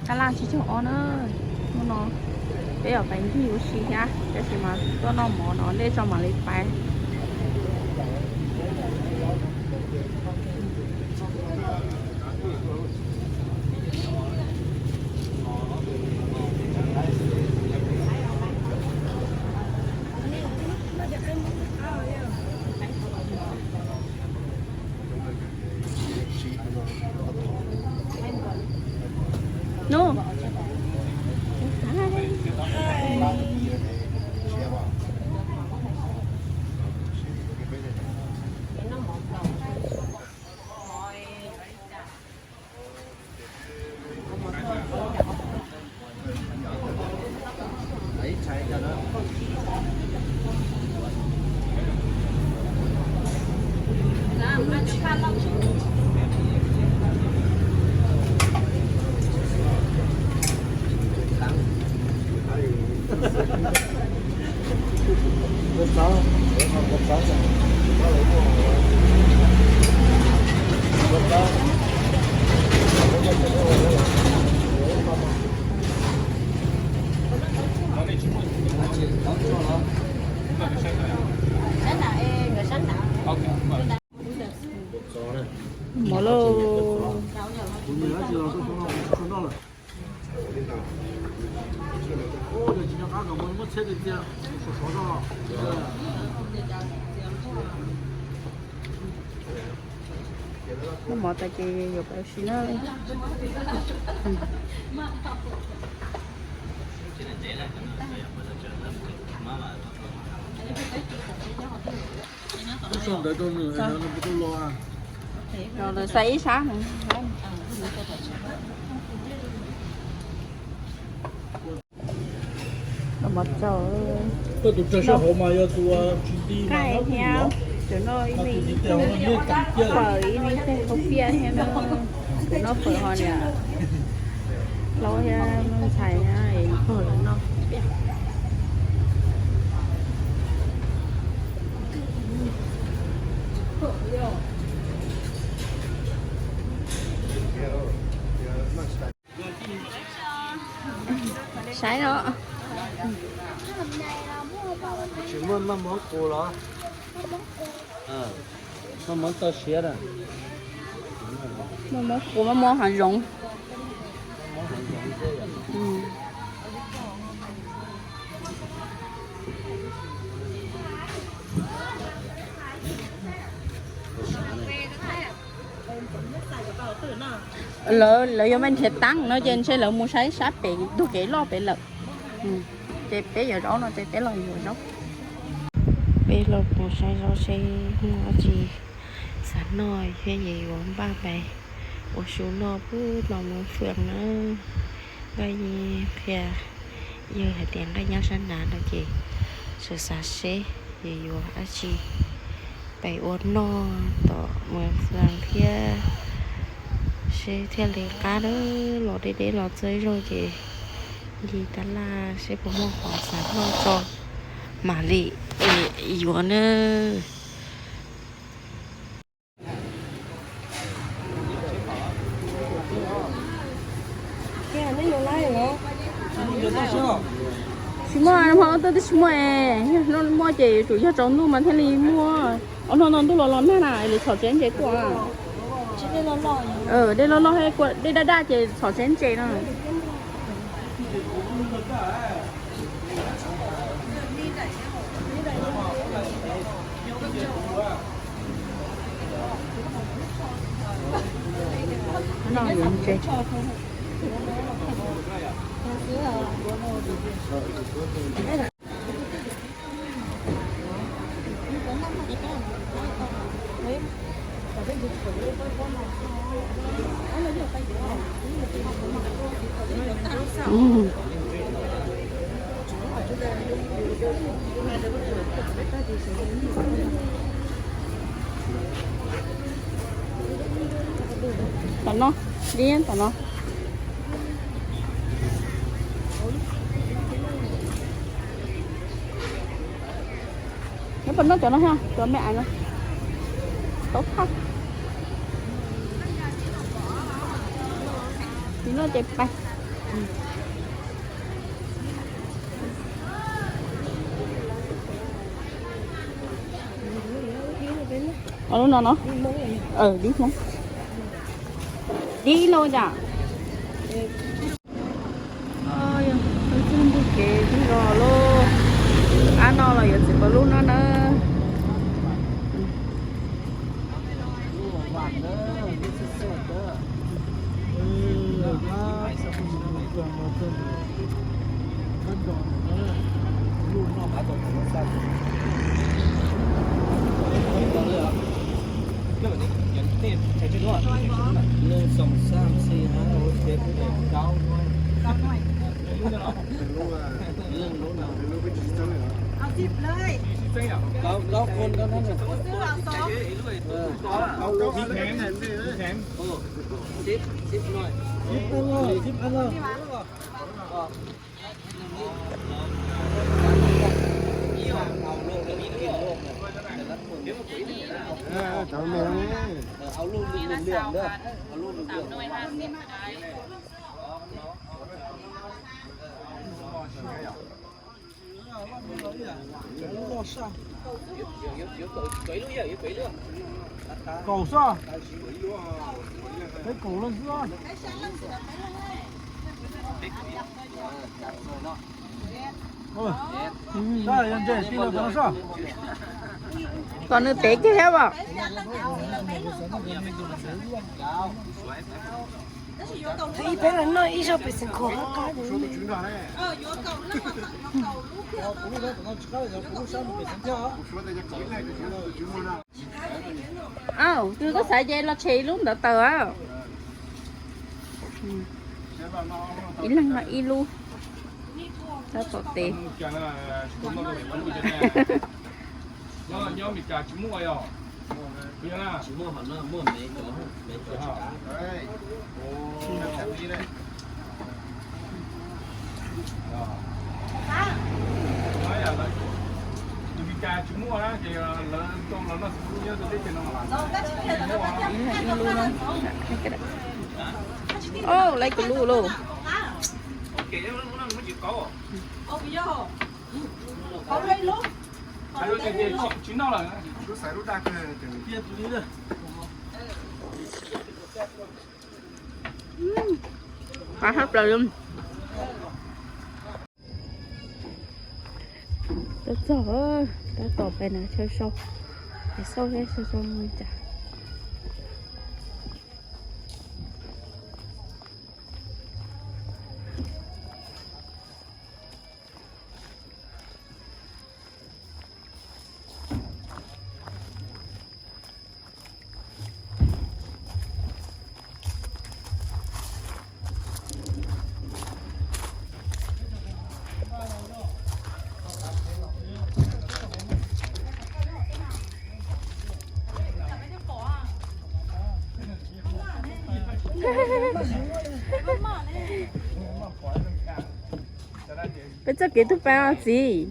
Tab laj tsib caug ob na. Hnub no peb yuav pais ncig ua si thiab, tab sis mas tuaj noj mov no dej tso mam li pais. No. Mov lauj. Muaj mov tas ces yuav pais ua si na. Lawv xa ib sab. Noj mov tsaus, nqaij thiab, cov no ib me fawm ib me tej khaub piaj thiab no. Kuv noj fawm ho niam hlob thiab ntxhais thiab es nrog lawv noj. Saib no. Tsis muaj maj mov qus los? Maj mov txoj siab na. Maj mov qus, maj mov hav zoov. Lawv, lawv yuav maj nrhiav taab no ces ntshe lawv mus saib sab pem ntug kev loj pem lawm. Ces peb yuav zaub no ces peb los yuav zaub. Peb los mus saib zaub seb muaj dab tsi xav noj thiab ces yuav npaj pais ua su noj pub los mus fwm na. Nqaij qhia, yawg hais tias nqaij nyob sab nrad no ces sawv xav seb ces yuav dab tsi pais ua noj tom mus fwm thiab seb thiaj li qab los deb deb los txog ib zaug ces ncig tab laj seb puas muaj qhov xav noj tso mam li yuav na. Tsis muaj, hmo ob tug twb tsis muaj es, muaj ces yuav tsum yog tsaus ntuj mas thiaj li muaj. Ob hnub no ntuj los los nag na, lawv txhom tsev ntses tuaj. Dej loj loj, dej daj daj ces txhom tsev ntses no. Tom no, dib tom no. Nyob puas noj cov no ha, cov me ais no. Tau thaj. Tsis noj ces pais. Lub no no. Dib Hmoob. Dib lauj yam. Txog ntu kev los lauj. Ab no los yuav txiv npawg lub no na. Kaum xwb. Peb kaum leej xwb. Yog ntses tij laug tau soj. Kom nws tev kiag thiab as. Ib peb los noj ib zaug pem xeem khuam qab qab. Au, twb koj xav ces los tshem ib lub ntawd tawm a. Ib leeg no ib lub. Tab tom tev. Ib leeg ib lub no. Au, lawv kuv lub lauj. Qab tshaj plaws li. Tab txog, tab tom pem no chaw sau, es xauj thiab sau sau li cas. Peb txoj kev tub pas os txiv.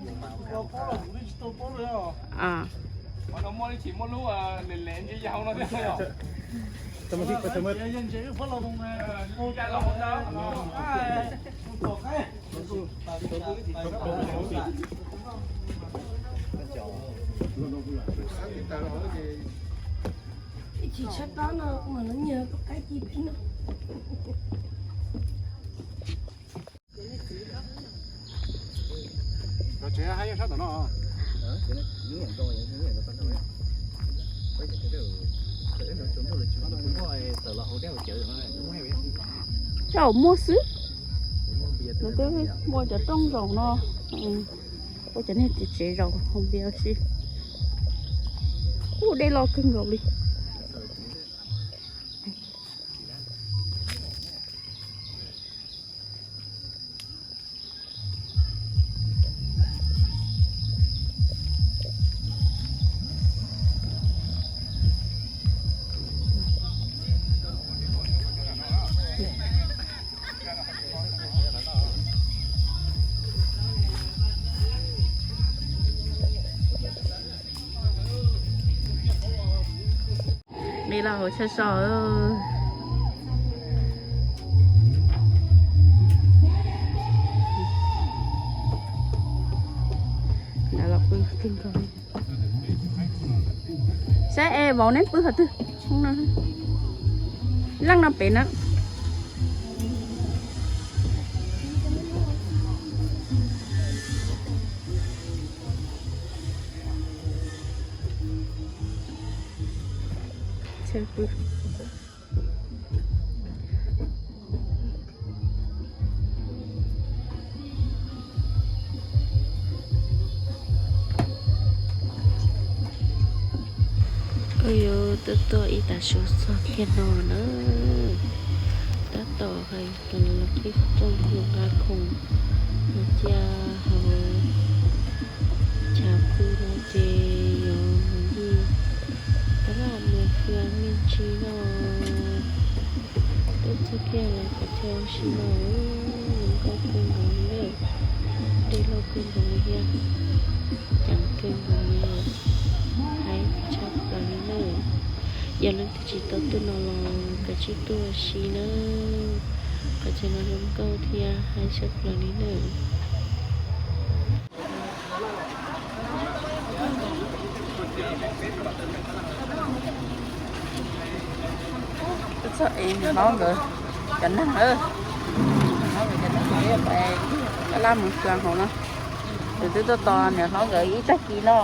Ib chim tshaj tawb no mas lawv nyiag tau qaib ci peb no. Coj muaj xwb. Muaj cov rooj zaum no. Ua cov niag tsev tsev zaum haus npias ua si. Ub, dej loj kawg nkaus li. Li los hauv tshaj so. Saib es vauv neb pw qhov twg? Leej no pem na. Yuav tab tom ib tag su txog kiag no na, tab tom hais rau lawv los qhib rooj mus nqa khoom mus cia hauv chav pw no ces yuav mus yij tab laj mus fwm me ntsis no. Twb txog kiag lawv qhov chaw ua si no, zoo nkauj kawg nkaus li na, dej loj kawg nkaus li thiab, ceev kawg nkaus li, haib tshaj plaws li na. Yog leej twg tsis tau tuaj no los kav tsij tuaj ua si na, qhov chaw no zoo nkauj thiab haib tshaj plaws li na. Twb txog es niam hlob nkawd cov neeg, niam hlob nkawd cov neeg pais tab laj mus fwm hauv no. Tus twb tuaj tos niam hlob nkawd ib tag kis no.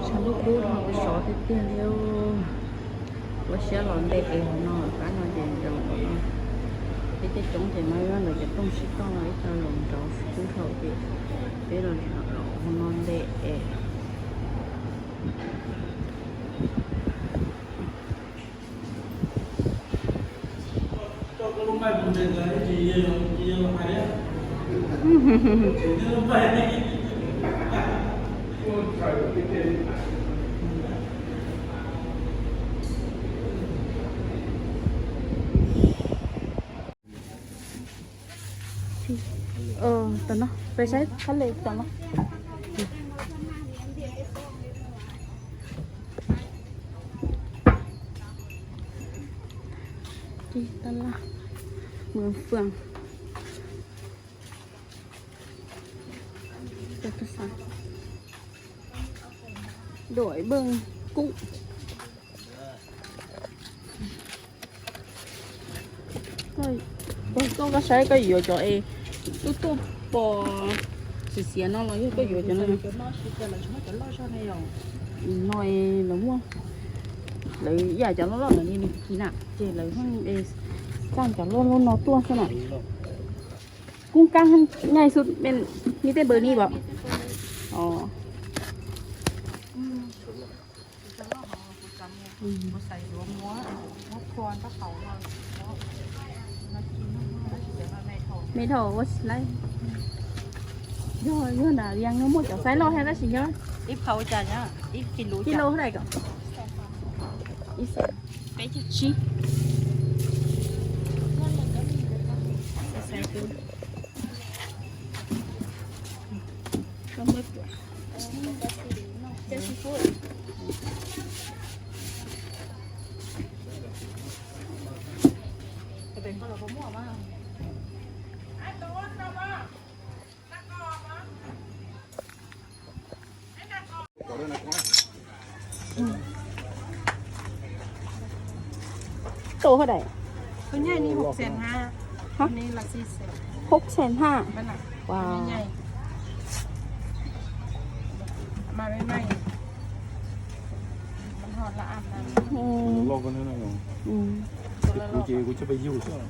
Tshav ntuj dub no sov tiag tiag li. Ua siab los ntej es hauv no, qab no ces zaum no, tej coob coob ces mas yuav ntawm cov rooj sib toj ib co los nrauv xwb thaum ces peb los hauv no ntej es. Tam no peb saib qab le tam no. Tab laj, mws fwm. Đổi bưng cũ. Koj, koj saib koj yuav cov es tuaj tuaj pom xiav xiav no los yog koj yuav cov no? No es lawv muaj, lawv ib yam cov loj loj ntawd li nws kiv na ces lawv txaj cov loj loj no tuaj xwb na. Kub kab nyaj xwb, ni tej npawg ni pom. Me dhau ua si laib. Yog, yog nram Vias no muaj cov xaib loj thiab tab sis nyob. Ib phau cas, ib kis lus, kis lus hais kom ib xees peb caug tsib. Tua hov dais. Hov xees ha. Wow. Loj ko na. Kuv ces kuv tsis pais yug xwb.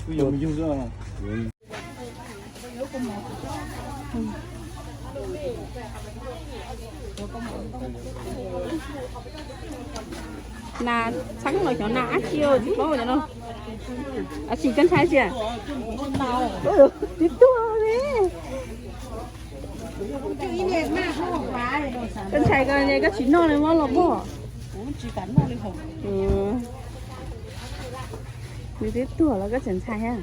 Kuv yuav mus yug xwb. Nas txheeb los xyov nas dab tsi tsis paub cov no. Dab tsi koj ntshai tsis? Twb tuag li. Koj ntshai koj tsis noj li muab los pog. Nws twb tuag los koj tseem ntshai thiab.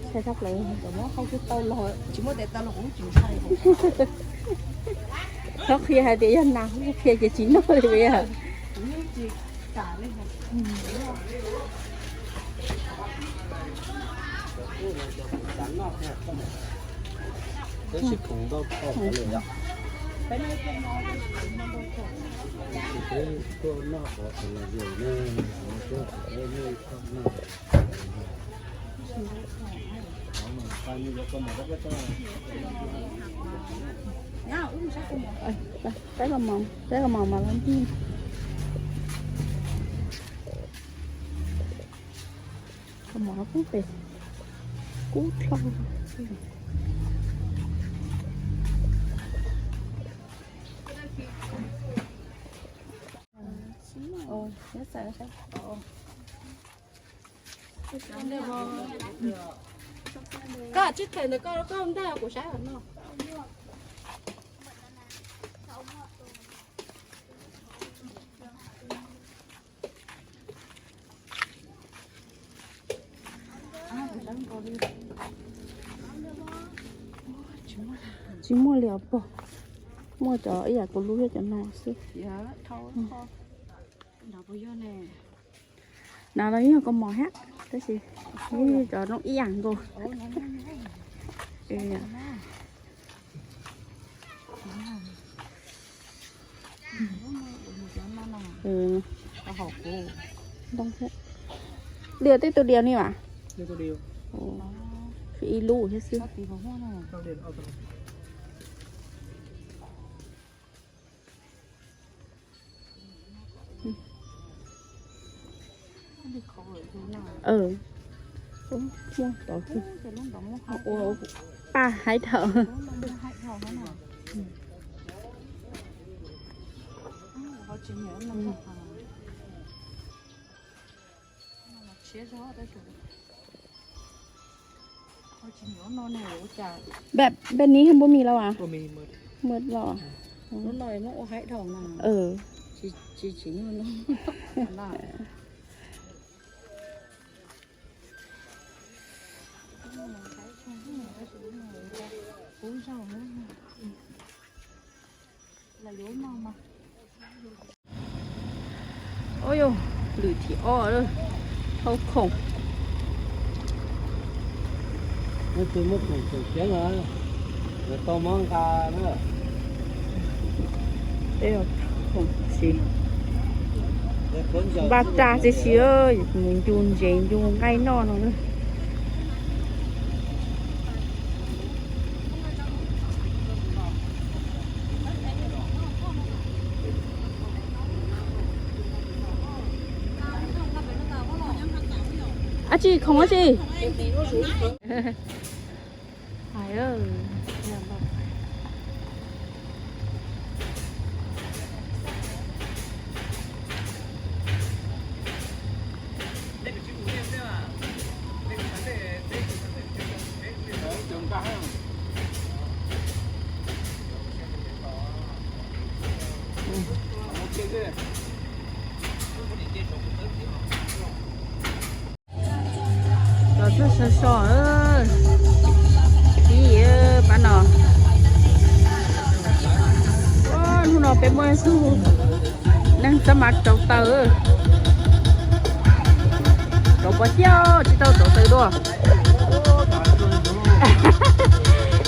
Ntshai tshaj plaws. Txhob qhia hais tias yog nas, qhia ces tsis noj li yog. Peb los mos, peb los mos mas los ntij. Koj mos kub pes, kub dlhau. Koj tsib them ntawm koj, koj ntag kuv saib no. Tsis muaj li os pog. Muaj cov ib yam kuv lub thiab cov no xwb. Nav los yog koj mos thiab, tab sis cov no ib yam nkaus. Ntoo thiab. Diav tej tus diav ni mas. Ib lub thiab xwb. Paj haib dhau. Bad, bad ní hab npub mis lauj as? Mượt los. Ub yog lwm thib ob, hauv khoom. Muab khoom tseem ceeb, tau mov nqa na. Khoom tsis, npaj tag tib si, mus ncu ntses ncu nqaij noj no. Dab tsi khoom dab tsi? Los txog so so, pib pab no. Hnub no peb muaj ib tug neeg txaj mas rauv taws. Rauv pov thiab tsis tau rauv taws dua.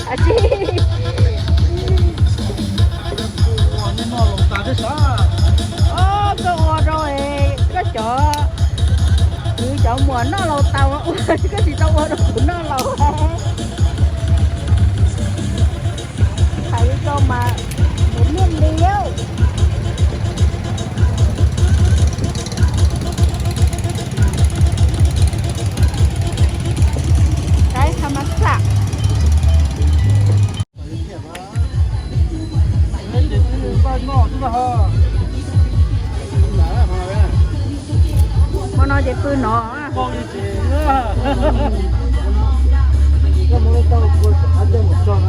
Dab tsi? Koj ua rau koj cov, kwv cov muam noj laus taus, koj tsis tau ua rau kuv noj laus. Hais li ko mas kuv niaj li. Saib thaj ma xam. Neb tshuav ib qho hauj lwm lawm.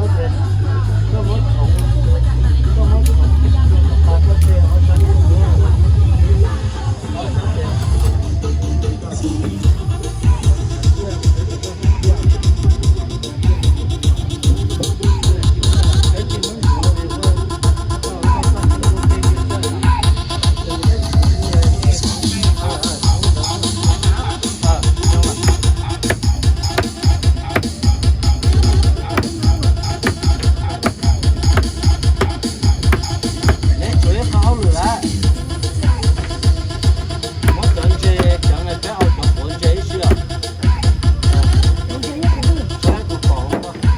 Muab cov ntses cov no peb ua cov quav ntses ib si os.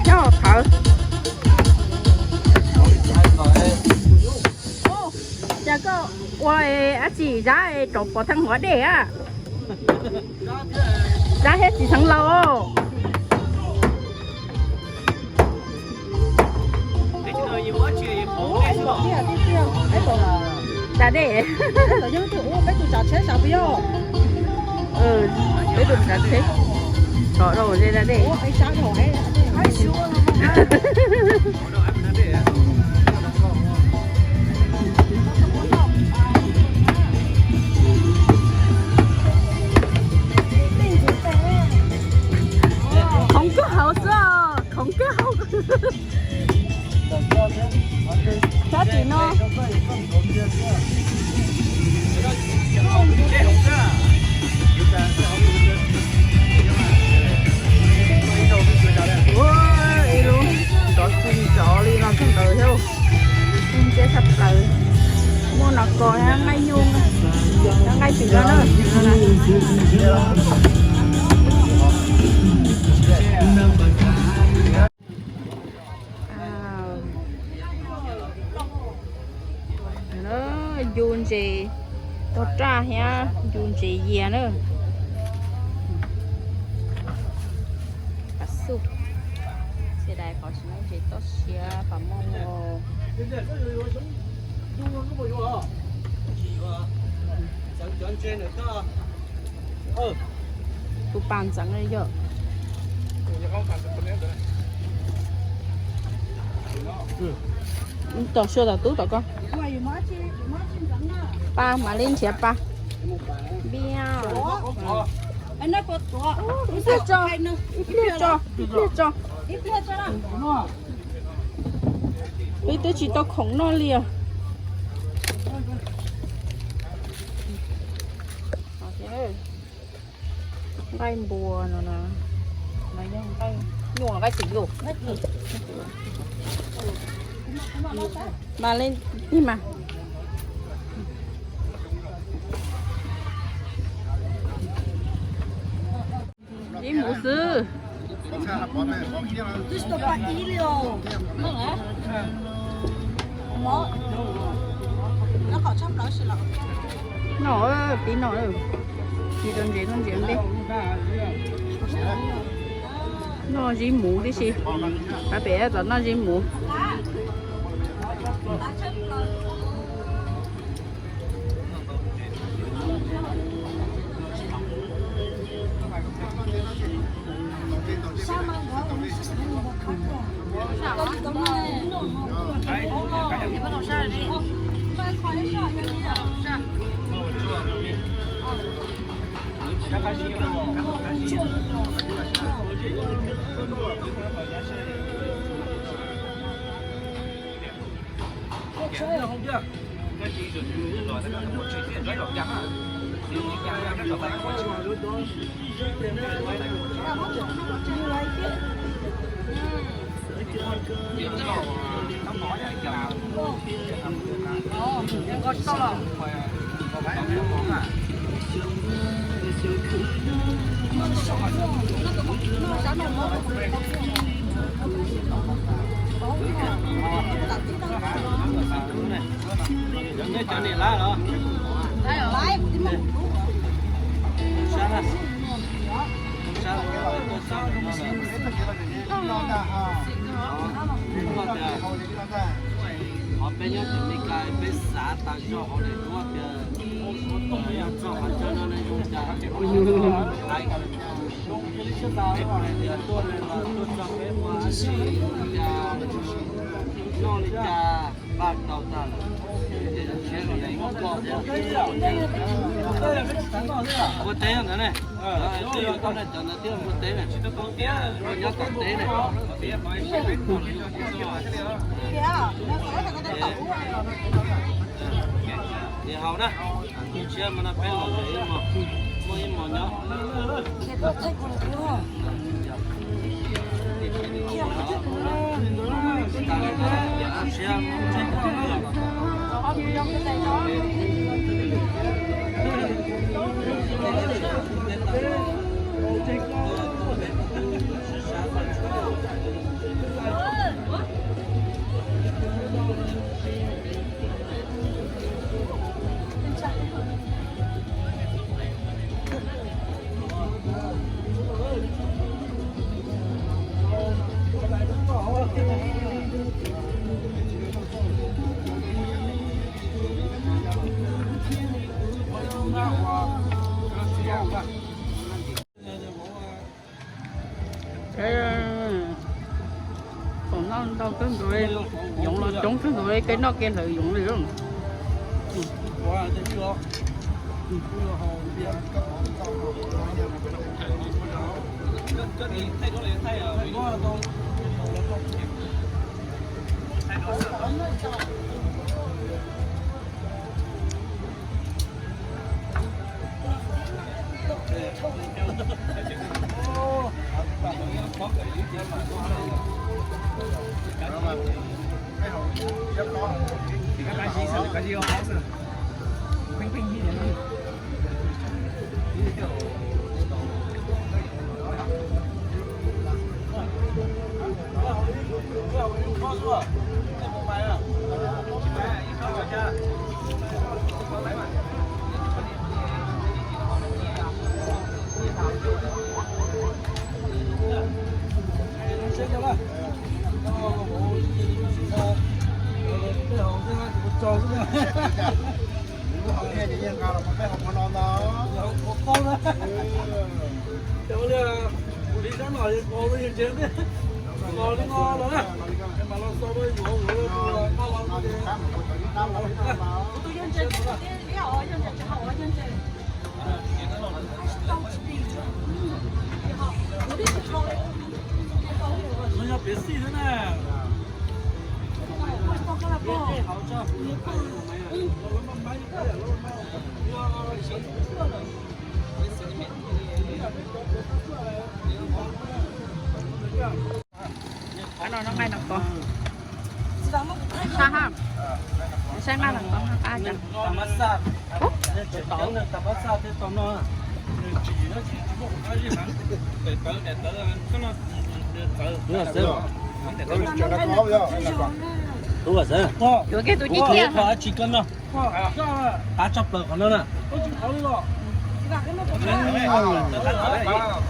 Nyob thawv. Cas koj ua dab tsi, Zab rov pov thaj huav dej a? Zab thiab txiv xeev laus. Da dej. Peb tus tsav tsheb, tso rau ze da dej. Khoov kawg hauv xwb os, khoov kawg hauv. Sab tim no. Ua ib lub cov txi cov li no kawg ntawd thiab. Ntsia tshaj plaws. Muaj no kos nqaij nyuj, nqaij tsis zoo na. Ncu ntses tog raj thiab ncu ntses yias na. Pas xub, xia dais qhov tsis muaj ntses toj siab pas muaj. Tus pas ntxeev li yog. Tom xyuas tom tub tom koj. Pas mam li nrhiav pas. Ib pliag tso, ib pliag tso, ib pliag tso. Peb twb tsis tau khoom noj li os. Nqaij npua no, no yog nqaij nyuj los nqaij txiv lus. Mas li ib mas. Ib mus xwb. Noj, pib noj, pib rau ntses noj ntses ntej. Noj zib muv tib si, pab pem tom noj zib muv. Qhov peb nyob tim Meskas peb xav tas zog hauv daim duab tias yog txog qhov chaw no zoo cas. Ua teb ntawd ne, tij tau ne, cov ntawd twb ua teb ne, nyob tom teb ne. Nim haus na, tus tshiab mas no peb los muaj ib hmos nyob. Thaum no ntau kawg nkaus, yoov los coob kawg nkaus, kev noj kev hlawv yoov li. No yog piav xij xwb na. Qab no noj nqaij no ko. Sab ha. Saib nqaij no ko, qab cas. Yuav kiag tus cig ciaj. Qab tshaj plaws qhov no na.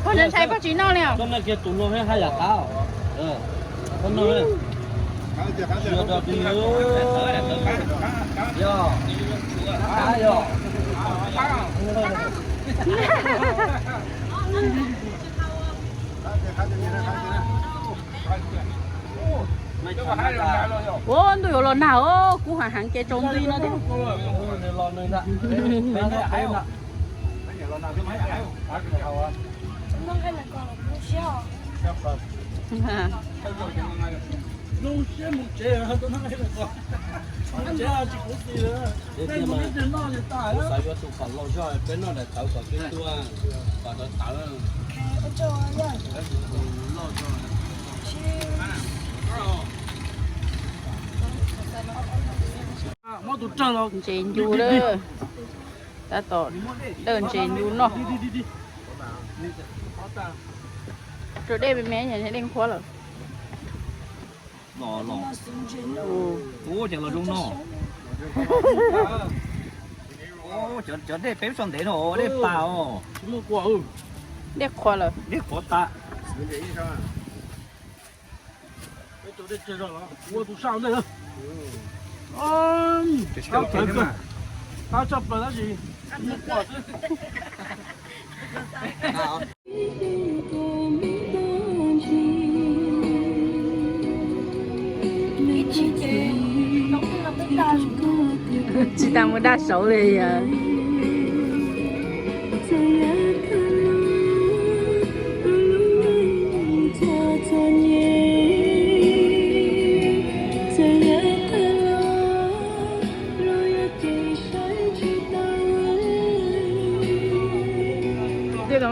Koj ntshai koj tsis noj li os. Koj noj kiag tus no haj yam qab. Koj noj. Yog, qab yog. Ua ntuj yuav los nag os, kub heev heev ces tsaus ntuj no thiab. Kuv xav yuav tus kom loj zog peb noj daim tawv kom peb tuaj, kom tawv tawv. Ntses ncu lawm. Tab tom dawj ntses ncu noj. Rau dej me me, dej qhuav lawm. Ua cas los zoo no. Cov dej peb tso ntev no, dej pas os. Dej qhuav lawm. Dej qhuav tas. Tsis tas mus daj saud li yog.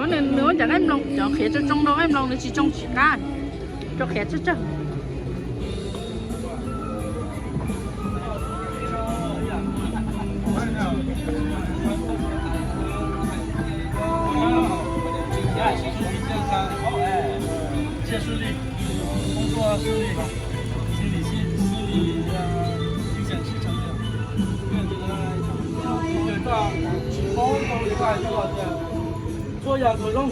Nws muab cov qaib nploos, cov qhiav tsoo tsoo rau qaib nploos, nws tsis tsoo tsis qab, rau qhiav tsawg tsawg. Txhua yam kom zoo,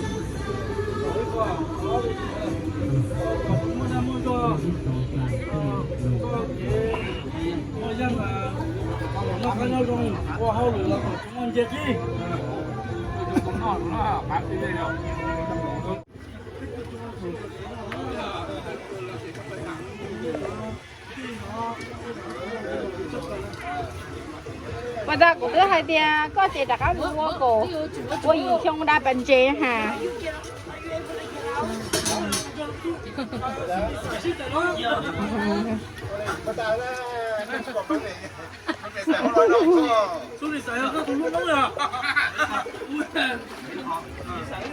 kom muaj dag muaj zog, koj kev muaj yeej, noj qab nyob zoo, ua hauj lwm los kom tsis muaj nce qib. Pas tas kuv twb hais tias koj ces rov qab mus ua kaum, ua yim xyoo da pas ntses has.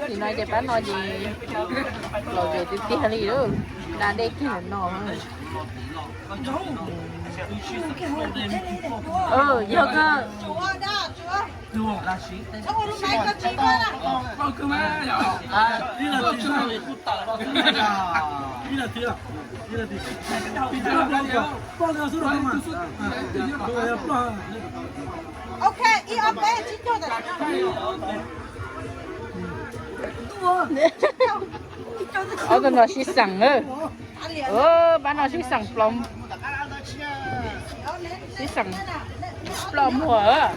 Nim no ces pab no ces lom zem tiag tiag li lawm, da dej kiag lawm no. Yog koj. Ob tug no sib xeem na. Pab no sib xeem plom, sib xeem plom muag.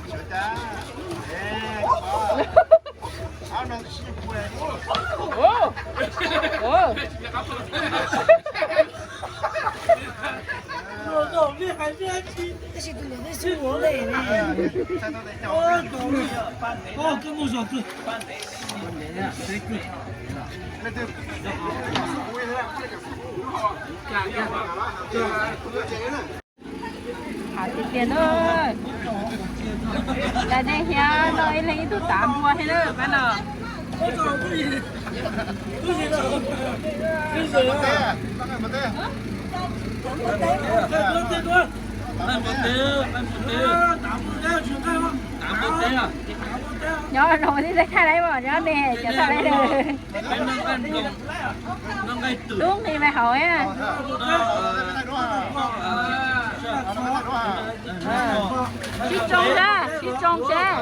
Hav tiag tiag na. Cas nej thiab no ib leeg ib tug tav npua thiab na pab no. Nyob zoo, tib teb thaj lab mas nyob ne, cov thaj lab. Tub nqi me hauv. Sib tsoo sab, sib tsoo sab.